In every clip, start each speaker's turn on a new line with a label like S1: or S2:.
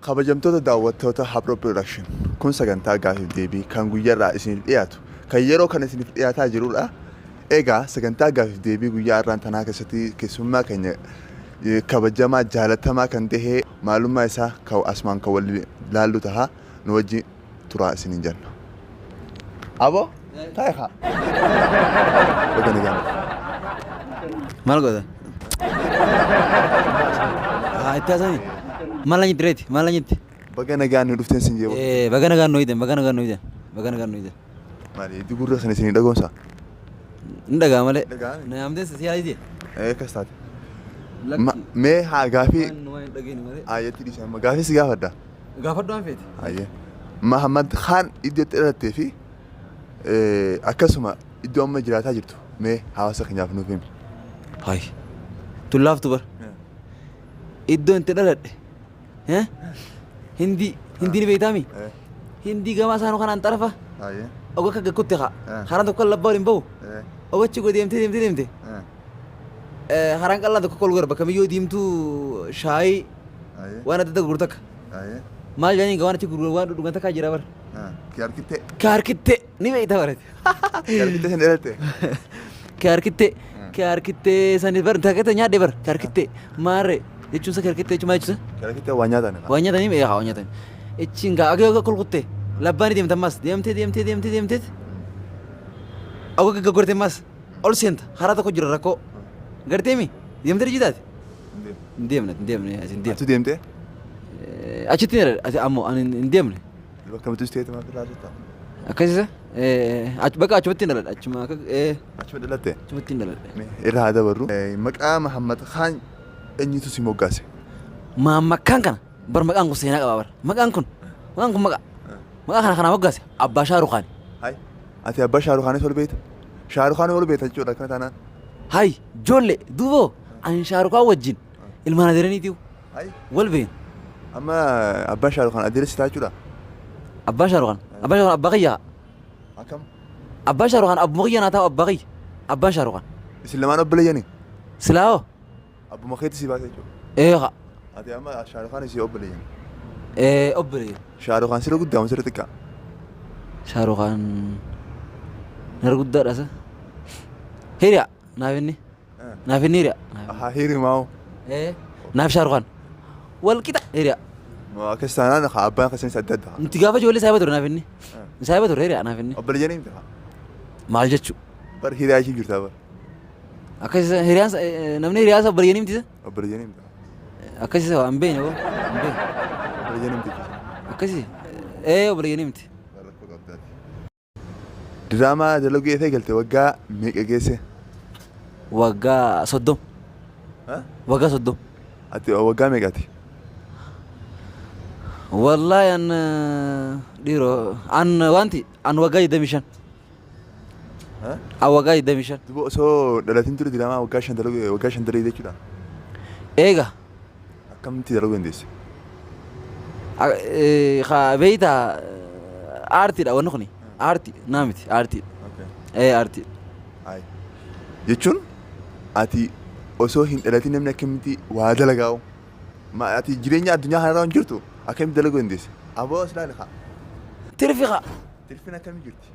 S1: Kabajamtoota daawwattoota Habro Production, kun sagantaa gaafiif deebii kan guyyarraa isiniif dhiyaatu, kan yeroo kana isiniif dhiyaataa jirudha. Egaa sagantaa gaafiif deebii guyyaa har'aan tanaa keessatti keessummaa keenya kabajamaa jaalatamaa kan ta'e maalummaa isaa kan asumaan kan waliin laallu taha, nu wajjin turaa isiniin jenna. Aboo taa'e kaa. Baga nagaan dhufte.
S2: Maal goota? Haa itti haasani. Maal nyaatti reeti? Maal nyaatti?
S1: Baga nagaan nu dhufteen sin jeebu.
S2: Baga nagaan nu hiitan, baga nagaan nu hiitan, baga nagaan nu hiitan.
S1: Maali itti gurra sana isinii dhagoonsa?
S2: Ni dhagaa malee.
S1: Dhagaa.
S2: Na yaamtee si yaadite.
S1: Akkas taate. Mee haa gaafii
S2: Waan hin dhageenye malee.
S1: Ayyatti dhiise amma gaafii si gaafadha.
S2: Gaafadhu waan feete.
S1: Ayyee. Mahammad Khaan iddoo itti dhalattee fi akkasuma iddoo amma jiraataa jirtu mee hawaasa keenyaaf nuuf himi.
S2: Hayi. Tun laaftu bar. Iddoon itti dhaladhe. Hindii. Hindii ni beektaami? Hindii gamaa isaanuu kanaan xarafa. Oga akka gakkutti haa. Karaan tokko labbaa waliin bahu. Ogachi go deemtee deemtee deemte. Karaan qal'aan tokko ol gara bakka miyyoo diimtuu shaayii waan adda adda gurgurtu takka. Maal jedhanii waan achi gurguru waan dhugan takkaa jira bar.
S1: Kiyaarkittee.
S2: Kiyaarkittee ni beekta barate.
S1: Kiyaarkittee san dhalatte.
S2: Kiyaarkittee kiyaarkittee sani bar takka nyaadhe bar kiyaarkittee maarree jechuun isa kiyaarkittee jechuun maal jechuudha?
S1: Kiyaarkittee waa nyaatan.
S2: Waa nyaatanii mee haa waa nyaatanii. Ichiin gaa akka kolkutte labbaan deemte ammas deemtee deemtee deemtee deemtee akka gaggorte ammas ol seenta karaa tokko jira rakkoo gartee mi deemtee dijitaati. Hin deemne hin deemne hin deemne.
S1: Atu deemtee?
S2: Achitti hin ati ammoo ani hin deemne.
S1: Bakka miti ta'eetu maaf irraa jirta?
S2: Akkasisa bakka achumatti hin dhaladhe achuma akka
S1: Achuma dhalatte?
S2: Achumatti hin dhaladhe.
S1: Irra haa dabarru. Maqaa Mahammad Khaan eenyutu si moggaase?
S2: Mahammad Khaan kana bar maqaan kun seenaa qaba bar maqaan kun maqaan kun maqaa maqaa kana kanaa moggaase abbaa Shaarukh Khaan.
S1: Hay ati abbaa Shaarukh Khaanis ol beekta? Shaarukh Khaan ol beekta jechuudha akkana taanaan.
S2: Hay joolle duuboo ani Shaarukh Khaan wajjin ilmaan adeeraniitiyu.
S1: Hay
S2: Wal beekna.
S1: Amma abbaan Shaarukh Khaan adeera si ta'a jechuudha?
S2: Abbaan Shaarukh Khaan abbaan Shaarukh Khaan abbaa kiyya.
S1: Akkam?
S2: Abbaan Shaarukh Khaan abbuma kiyya naa ta'u abbaa kiyya. Abbaan Shaarukh Khaan.
S1: Isin lamaan obboleeyyani?
S2: Silaa hoo?
S1: Abbuma keetti si baase jechuudha.
S2: Ee haa.
S1: Ati amma Shaarukh Khaan si obboleeyyan.
S2: Ee obboleeyyan.
S1: Shaarukh Khaan sirra guddaa moo sirra xiqqaa?
S2: Shaarukh Khaan narra guddaadha sa. Hiriya naaf inni. Naaf inni hiriya.
S1: Haa hirimaa'u.
S2: Ee naaf Shaarukh Khaan. Wal qixa hiriya.
S1: Akkas taanaan haa abbaan keessanis adda adda.
S2: Nuti gaafa ijoollee saahiba ture naaf inni. Saahiba ture hiriya naaf inni.
S1: Obboleeyyanii miti haa.
S2: Maal jechuu?
S1: Bar hiriyaa ishii jirtaa bar.
S2: Akkas isa hiriyaan namni hiriyaa isa obboleeyyanii miti isa?
S1: Obboleeyyanii miti.
S2: Akkas isa hin beekne hoo hin beekne.
S1: Obboleeyyanii miti.
S2: Akkasi ee obboleeyyanii miti.
S1: Rakkoo qabdaati. Diraamaa dalaguu eessa eegalte waggaa meeqa geesse?
S2: Waggaa 30. Waggaa 30.
S1: Ati waggaa meeqaati?
S2: Wallaahi an dhiiroo an wanti an waggaa 25. An waggaa 25.
S1: Duba osoo dhalatin ture diraamaa waggaa 5 dalaguu waggaa 5 dalagee jechuudha.
S2: Eega.
S1: Akkamitti dalaguu dandeesse?
S2: Beeyta aartiidha wanni kuni. Aartii naa miti aartiidha. Ee aartiidha.
S1: Ayi. Jechuun ati osoo hin dhalatin namni akkamitti waa dalagaa'u? Ma ati jireenya addunyaa kanarra hin jirtu akkamitti dalaguu dandeesse? Aboo as ilaali kaa.
S2: Tirfi kaa.
S1: Tirfin akkamii jirti?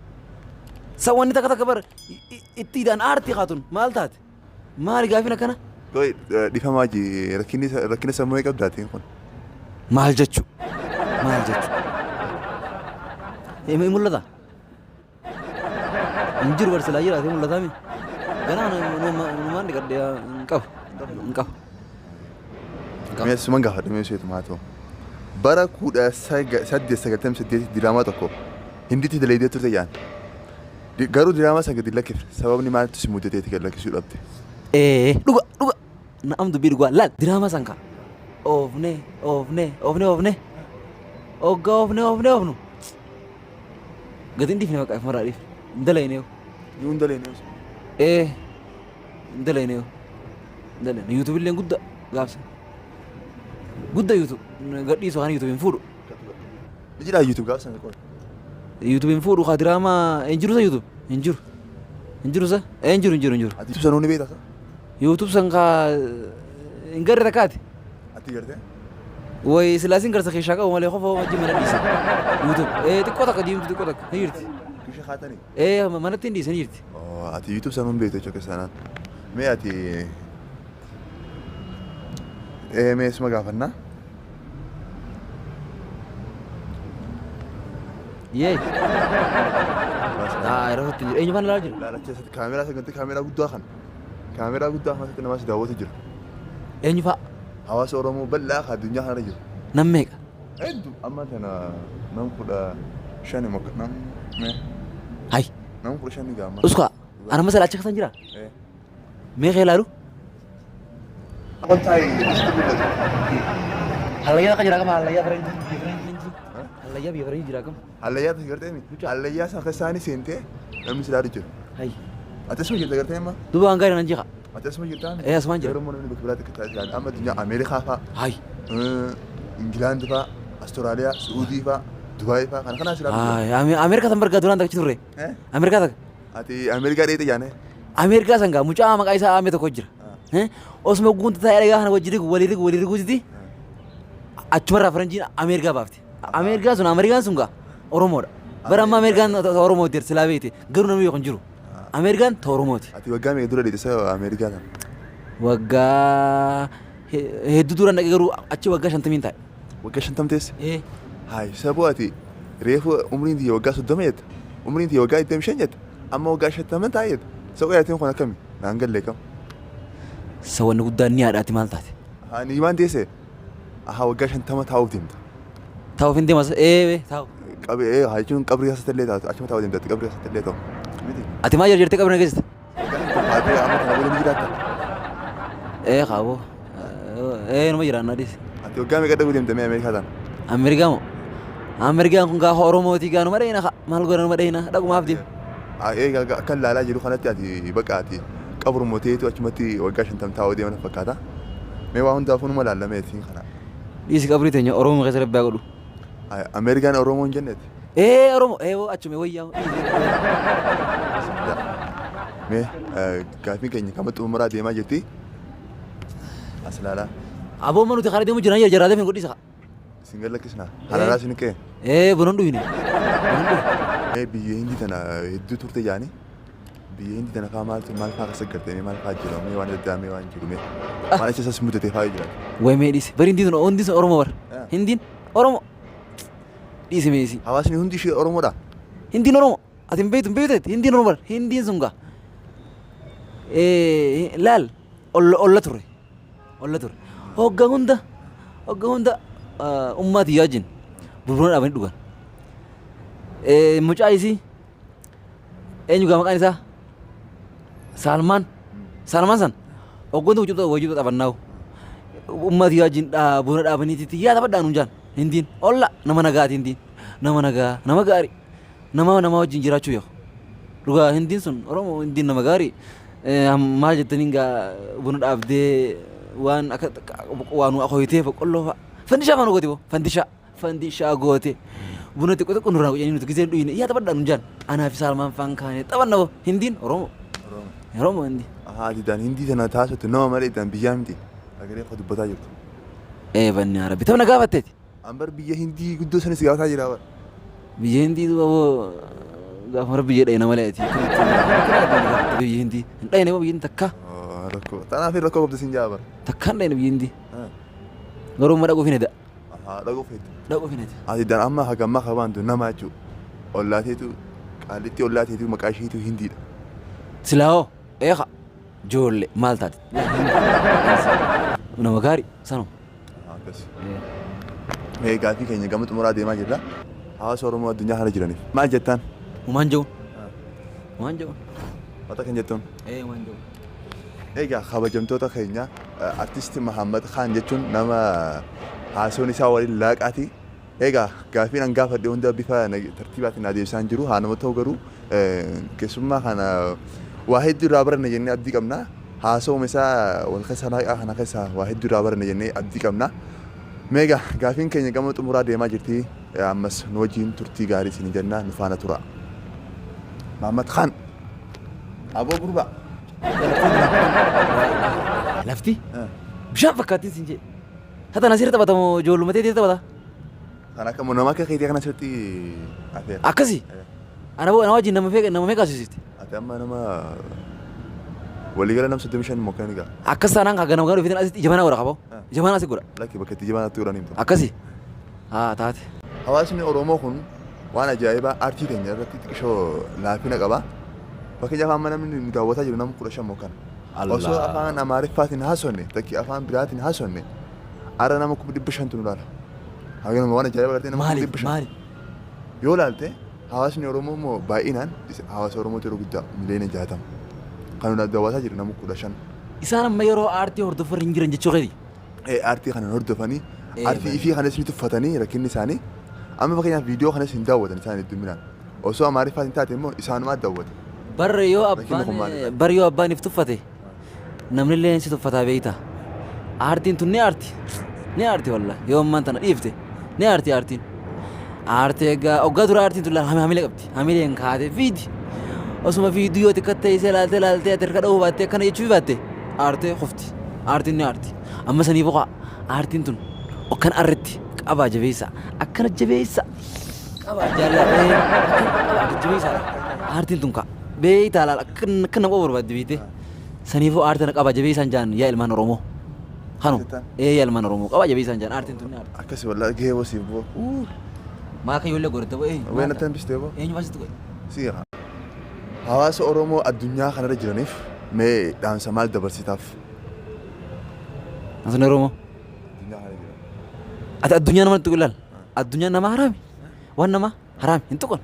S2: Sa wanni takka takka bar ittiidhaan aartii kaa tun maal taate? Maali gaafiin akkana?
S1: Qoy dhifama wajji rakkinni rakkina sammuu hin qabda atiin kun.
S2: Maal jechu? Maal jechu? Hin mul'ata? Hin jiru bar silaa jiraatee mul'ataa mi? Ganaa numaan dhiqadhe hin qabu. Hin qabu.
S1: Mee suman gaafadha mee seetu haa ta'u. Bara 1898 diraamaa tokko Hinditti dalaydee turte jaan. Garuu diraamaa san gadi hin lakkifne. Sababni maaltu si mudateeti gad lakkisuu dhabde?
S2: Ee dhuga dhuga na'am dubbii dhugaa laal diraamaa san kaa oofne oofne oofne oofne ogga oofne oofne oofnu gadi hin dhiifne bakka ifumarraa dhiifne hin dalayne yoo.
S1: Ni hin dalayne yoo.
S2: Ee hin dalayne yoo hin dalayne YouTube illee gudda gaafsa gudda YouTube gadhiisu kan YouTube hin fuudhu.
S1: Ni jiraa YouTube gaaf sana qoy.
S2: YouTube hin fuudhu kaa diraamaa hin jiru sa YouTube hin jiru hin jiru sa hin jiru hin jiru hin jiru.
S1: Ati YouTube sanuu ni beektaa sa?
S2: YouTube san kaa hin garre takkaati.
S1: Ati gartee?
S2: Way silaasin garsa keessaa qabu malee qofa wajjin mana dhiise. YouTube. Xiqqoo takka diimtuu xiqqoo takka ni jirti.
S1: Kisha kaatanii?
S2: Manatti hin dhiise ni jirti.
S1: Ati YouTube sanuun beektu jechuudha sanaan. Mee ati mee suma gaafannaa?
S2: Yee. Yeroo itti jiru. Eenyu faana ilaalaa jira?
S1: Laala keessatti kaameraa sagantii kaameraa guddaa kana. Kaameraa guddaa kanatti namas daawwatu jira.
S2: Eenyu fa'a?
S1: Hawaasa Oromoo bal'aa kan addunyaa kanarra jiru.
S2: Nam meeqa?
S1: Hedduu amma tana nam 15 mokka nam mee
S2: Hay.
S1: nam 15 gaama.
S2: Uskaa. Ana masala achi kasan jira? Meeqa ilaalu?
S1: Qoltaa asitti mul'atu.
S2: Hallayyaa akka jira kam hallayyaa faranjii biyya faranjii. Hallayyaa biyya faranjii jira kam?
S1: Hallayyaa ta'e gartee mi? Hallayyaa sana keessaanii seentee namni si ilaalu jira.
S2: Hay.
S1: Ati asuma jirta gartee amma?
S2: Duuba waan gaarii nan jiqa.
S1: Ati asuma jirtaa?
S2: Asumaan jira.
S1: Yeroo namni bakka biraatti akka taasisan amma addunyaa Ameerikaa fa'a.
S2: Hay.
S1: Ingilaand fa'a, Awustiraaliyaa, Su'uudii fa'a, Dubaay fa'a kana kanaa si ilaalu jira.
S2: Ameerikaa san bargaa duraan takka turre. Ameerikaa takka.
S1: Ati Ameerikaa dheete jaane?
S2: Ameerikaa san gaa mucaa maqaa isaa Aamee tokko jira. Osuma guunta taa'ee dhagaa kana wajji rigu walii rigu walii riguuti achumarraa faranjiin Ameerikaa baafte. Ameerikaa sun Ameerikaan sun gaa Oromoodha. Bara amma Ameerikaan Oromooti silaa beekte garuu namni beeku hin jiru. Ameerikaan ta Oromooti.
S1: Ati waggaa meeqa dura dheete isa Ameerikaa sana?
S2: Waggaa hedduu dura dhaqee garuu achi waggaa 50 taa'e.
S1: Waggaa 50 teesse? Hayi saboo ati reefu umriin tiyya waggaa 30 jetta. Umriin tiyya waggaa 25 jetta. Amma waggaa 50 taa'e jetta. Saboo yaatiin kun akkami? Naan galle kam?
S2: Sa wanni guddaan ni haadhaati maal taate?
S1: Haa ni waan teesse? Ahaa waggaa 50 taa'uuf deemta.
S2: Taa'uuf hin deemas taa'u.
S1: Qabi haa jechuun qabrii keessatti illee taatu achuma taa'uu deemta qabrii keessatti illee ta'u. Miti.
S2: Ati maal jarjartee qabrii na geessite?
S1: Haatee amma kana booda ni jiraatta.
S2: Kaaboo. Numa jiraanna dhiisi.
S1: Ati waggaa meeqa dhaquu deemta mee Ameerikaa tana?
S2: Ameerikaa moo? Ameerikaan kun gaafa Oromootii gaa numa dhayina maal godha numa dhayina dhaqumaaf deema.
S1: Akka ilaalaa jiru kanatti ati baqa ati qabruma teetu achumatti waggaa 50 taa'uu deeman fakkaata. Mee waa hundaafuu numa laallameetiin kana.
S2: Dhiisi qabrii teenya Oromoo keessa rabbaa godhu.
S1: Ameerikaan Oromoo hin jenneeti?
S2: Oromoo achuma wayyaa.
S1: Mee gaaffiin keenya kama xumuraa deemaa jirti. As ilaalaa.
S2: Aboo manuti karaa deemu jiran jira deemin godhisa.
S1: Isin gad lakkisnaa? Hararaa isin qe'e?
S2: Bunan dhuyne.
S1: Mee biyya Hindii tana hedduu turte jaani? Biyya Hindii tana faa maaltu maal faa keessa garte mee maal faa jira mee waan adda addaa mee waan jiru mee maal achi isas mudate faa jira.
S2: Way mee dhiisi. Bari Hindiin sun hundi sun Oromoo bar. Hindiin Oromoo. Dhiisi mee isi.
S1: Hawaasni hundi ishee Oromoodha.
S2: Hindiin Oromoo. Ati hin beektu hin beektu Hindiin Oromoo bar. Hindiin sun gaa. Laal olla turre. Olla turre. Hogga hunda hogga hunda ummaati yaajin bulbula dhaabanii dhugan. Mucaa isii eenyu gaa maqaan isaa? Saalmaan. Saalmaan san hoggantu wajjin wajjin taphannaawu. Ummaati yaajin buna dhaabaniiti yaa taphadhaa nuun jaan. Hindiin olla nama nagaati hindiin. Nama nagaa nama gaarii. Nama nama wajjin jiraachuu beeku. Dhugaa hindiin sun Oromoo hindiin nama gaarii. Maal jettaniin gaa buna dhaabdee waan akka waan nu akooyitee boqqolloo fa'a. Fandishaa fa'a nu goote boo fandishaa fandishaa goote. Buna xiqqoo xiqqoo nurraa godhanii nuti gisee dhuyine yaa taphadhaa nuun jaan. Anaa fi Saalmaan faan kaanee taphanna boo hindiin Oromoo. Oromoo hindii.
S1: Ahaa ati daan hindii tana taasistu nama malee daan biyyaa miti. Sagalee koo dubbataa jirtu.
S2: Banni yaa rabbi taphna gaafatteeti.
S1: Ambar biyya hindii guddoo sanis gaafataa jira bar.
S2: Biyya hindii duuba boo gaafa rabbi jedhe nama malee ati. Biyya hindii hin dhayne boo biyya hindii takka.
S1: Rakkoo tanaaf rakkoo qabdu sin jaa bar.
S2: Takka hin dhayne biyya hindii. Garuu amma dhaquuf hin heda.
S1: Dhaquuf heda.
S2: Dhaquuf hin heda.
S1: Ati daan amma hagamma kabaantu nama jechuudha. Ollaateetu qaallitti ollaateetu maqaa isheetu hindiidha.
S2: Silaa hoo eeka joolle maal taate? Nama gaarii sanuma.
S1: Akkas. Mee gaaffii keenya gama xumuraa deemaa jirra. Hawaasa Oromoo addunyaa kana jiraniif maal jettaan?
S2: Humaan jiru. Humaan jiru.
S1: Wanta kan jettuun?
S2: Humaan jiru.
S1: Egaa kabajamtoota keenya artisti Mahammad Khan jechuun nama haasoon isaa waliin laaqaati. Egaa gaaffiin an gaafadhe hunda bifa tartiibaatiin adeemsaan jiru. Haa nama ta'u garuu keessummaa kana waa hedduu irraa baranna jennee abdii qabna. Haasawuma isaa wal keessa laaqaa kana keessaa waa hedduu irraa baranna jennee abdii qabna. Mee egaa gaaffiin keenya gama xumuraa deemaa jirti. Ammas nu wajjin turtii gaarii isin jenna nu faana tura. Mahammad Khan. Aboo gurbaa.
S2: Lafti bishaan fakkaattiin siin jedhe. Hatan asirra taphatamu ijoolluma ta'e taphata.
S1: Kan akka nama akka keetii kana asirratti afeera.
S2: Akkasi. Ana wajjin nama feeqa nama meeqa asisiiste?
S1: Ati amma nama waliigala nama 35 immoo kan egaa.
S2: Akkas taanaan kan ganama gara dhufeetiin asitti ija manaa godha qaboo. Ija manaa asi godha.
S1: Lakki bakka itti ija manaatti godhan himta.
S2: Akkasi. Haa taate.
S1: Hawaasni Oromoo kun waan ajaa'ibaa aartii keenya irratti xiqqishoo laafina qaba. Fakkeenyaaf amma namni nu daawwataa jiru nama 15 moo kana. Osoo afaan Amaariffaatiin haasofne takki afaan biraatiin haasofne ara nama 500,000tu nu laala. Haganuma waan ajaa'ibaa gartee nama
S2: Maali
S1: 500,000.
S2: maali?
S1: Yoo laalte hawaasni Oromoo immoo baay'inaan hawaasa Oromootu yeroo guddaa miliyoona 60. Kan nu daawwataa jiru nama 15.
S2: Isaan amma yeroo aartii hordofan hin jiran jechuu keeti.
S1: Aartii kana hordofanii aartii ifii kanas ni tuffatanii rakkinni isaanii. Amma fakkeenyaaf viidiyoo kanas hin daawwatan isaan hedduminaan. Osoo Amaariffaatiin taate immoo isaanumaa daawwata.
S2: Barra yoo
S1: Rakkinni kun
S2: abbaan
S1: maalidha?
S2: Barra yoo abbaan if tuffate namni illee si tuffataa beekta. Aartiin tun ni aarti. Ni aarti wallah yoo ammaan tana dhiifte ni aarti aartiin. Aarti egaa oggaa dura aartiin tun laal hamilee qabdi. Hamileen kaatee fiidi. Osuma fiiduu yoo xiqqatte isee laaltee laaltee ati harka dha'uu baattee akkana jechuu baatte aartee kufti. Aartiin ni aarti. Amma sanii boqaa aartiin tun akkan arretti qabaa jabeessa. Akkana jabeessa. Qabaa jaalladhee akkana qabaa jabeessa. Aartiin tun kaa beeytaa laal akka nama barbaadde beeytee. Saniifuu aartii tana qabaa jabeessaan jaan yaa ilmaan Oromoo. Kanu ee yaa ilmaan Oromoo qabaa jabeessaan jaan aartiin tun ni aarti.
S1: Akkasi wallaahi gahee bosiif boo.
S2: Maa akka ijoollee godhatte boo eenyu?
S1: Ween natti hambistee boo.
S2: Eenyu faasitti godhe?
S1: Si'a. Hawaasa Oromoo addunyaa kanarra jiraniif mee dhaamsa maal dabarsitaaf?
S2: Hawaasni Oromoo.
S1: Addunyaa kana jiran.
S2: Ati addunyaa nama tuqu ilaal. Addunyaan nama haraami. Waan nama haraami hin tuqan.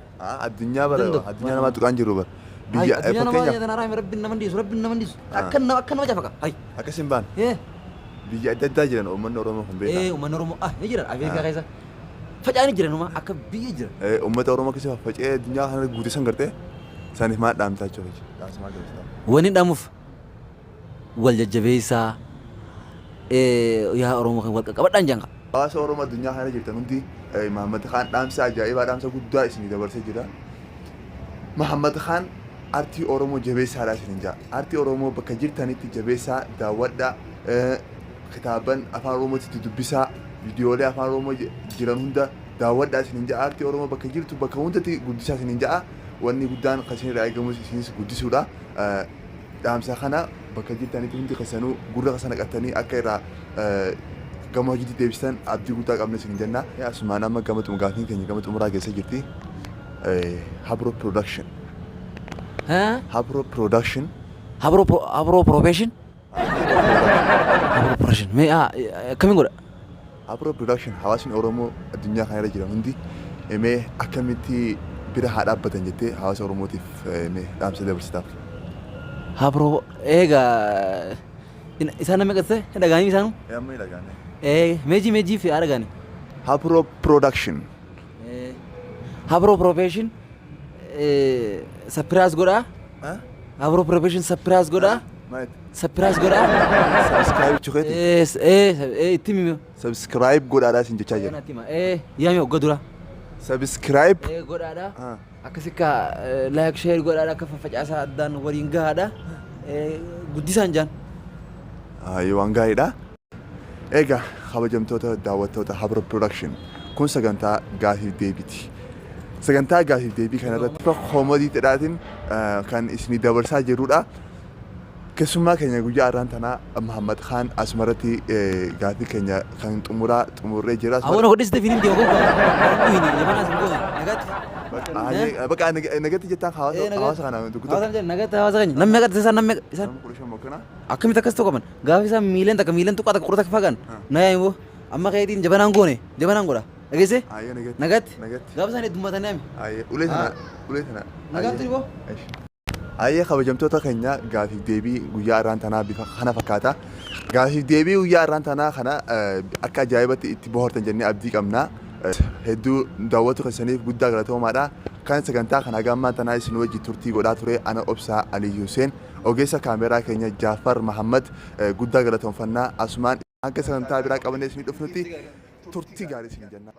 S1: Addunyaa bara
S2: Danda'u.
S1: addunyaa namaa tuqaan jiru bara. Biyya
S2: Addunyaa nama
S1: fakkeenyaaf
S2: nyaatan haraami rabbiin nama dhiisu rabbiin nama dhiisu. Akka nama akka nama cafaqa. Hay.
S1: Akkas hin baane.
S2: Ee.
S1: Biyya adda addaa jiran uummanni Oromoo kun beekaa.
S2: Ee uummanni Oromoo ah ni jiran Ameerikaa keessa. Faca'anii jiran uma akka biyya jira.
S1: Uummata Oromoo keessa faffaca'ee addunyaa kana guute san gartee isaaniif maal dhaamtaa jechuudha. Dhaamsa maal dabarsitaa?
S2: Wani dhaamuuf wal jajjabeessaa yaa Oromoo kan wal qaqqabadhaan jaan.
S1: Hawaasa Oromoo addunyaa kana jirtan hundi Mahammad Khaan dhaamsa ajaa'ibaa dhaamsa guddaa isinii dabarsee jira. Mahammad Khaan artii Oromoo jabeessaadha isinin jaa. Artii Oromoo bakka jirtanitti jabeessaa daawwadhaa. Kitaaban afaan Oromootti dubbisaa. Viidiyoolee afaan Oromoo jiran hunda daawwadhaa isinin jaa. Artii Oromoo bakka jirtu bakka hundatti guddisaa isinin jaa. Wanni guddaan kan isinirraa eegamus isinis guddisuudha. Dhaamsa kana bakka jirtanitti hundi keessanuu gurra keessa naqattanii akka irraa gama hojiitti deebistan abdii guddaa qabna isin jenna. Asumaan amma gama gaafiin keenya gama xumuraa keessa jirti. Habro Production. Habro Production.
S2: Habro Habro Profession. Habro Production. Mee akkamiin godha?
S1: Habro Production hawaasni Oromoo addunyaa kana irra jiran hundi mee akkamitti bira haa dhaabbatan jettee hawaasa Oromootiif mee dhaamsa dabarsitaaf?
S2: Habro eegaa isaan nama qasse hin dhagaanii isaanu?
S1: Amma hin dhagaane.
S2: Meejii meejii fi haa dhagaani.
S1: Habro Production.
S2: Habro Profession surprise godhaa. Habro Profession surprise godhaa. Surprise godhaa.
S1: Subscribe jechuukeeti.
S2: Itti himi.
S1: Subscribe godhaadhaa isin jechaa jira.
S2: Kanatti hima. Yaami hogga dura.
S1: Subscribe.
S2: Godhaadha. Akkasi akka like share godhaadha akka faffacaasaa addaan waliin gahaadha. Guddisaan jaan.
S1: Waan gaariidha. Egaa kabajamtoota daawwattoota Habro Production kun sagantaa gaafiif deebiiti. Sagantaa gaafiif deebii kanarratti bifa koomedii dhadhaatiin kan isinii dabarsaa jirrudha. Keessummaa keenya guyyaa har'aan tanaa Mahammad Khaan asumarratti gaafii keenya kan xumuraa xumurree jira.
S2: Awwan hodhiste finin deema gogaa. Hin jabana sin gogaa. Nagatti.
S1: Bakka nagatti jettaan hawaasa kana
S2: tokko. Hawaasa nagatti hawaasa keenya. Namni meeqa isaan namni meeqa isaan.
S1: Nama 15 mokkana.
S2: Akkamitti akkas ta'u qaban? Gaafa isaan miileen takka miileen tuqaa takka kudha takka fagaan. Na yaa immoo amma keetiin jabanaan goone jabanaan godha. Dhageessee?
S1: Ayyee nagatti.
S2: Nagatti.
S1: Nagatti.
S2: Gaafa isaan heddummatanii ami.
S1: Ayyee ulee tana ulee tana.
S2: Nagaatti dhiboo.
S1: Ayyee kabajamtoota keenya gaafiif deebii guyyaa har'aan tanaa bifa kana fakkaata. Gaafiif deebii guyyaa har'aan tanaa kana akka ajaa'ibatti itti bohaartan jennee abdii qabna. Hedduu daawwatu keessaniif guddaa galatoomaadha. Kan sagantaa kana haga ammaan tanaa isin wajji turtii godhaa ture ana Obsaa Alii Hussein. Ogeessa kaameraa keenya Jaafar Mahammad guddaa galatoomfannaa asumaan hanga sagantaa biraa qabannee isinii dhufnutti turtii gaarii isin jenna.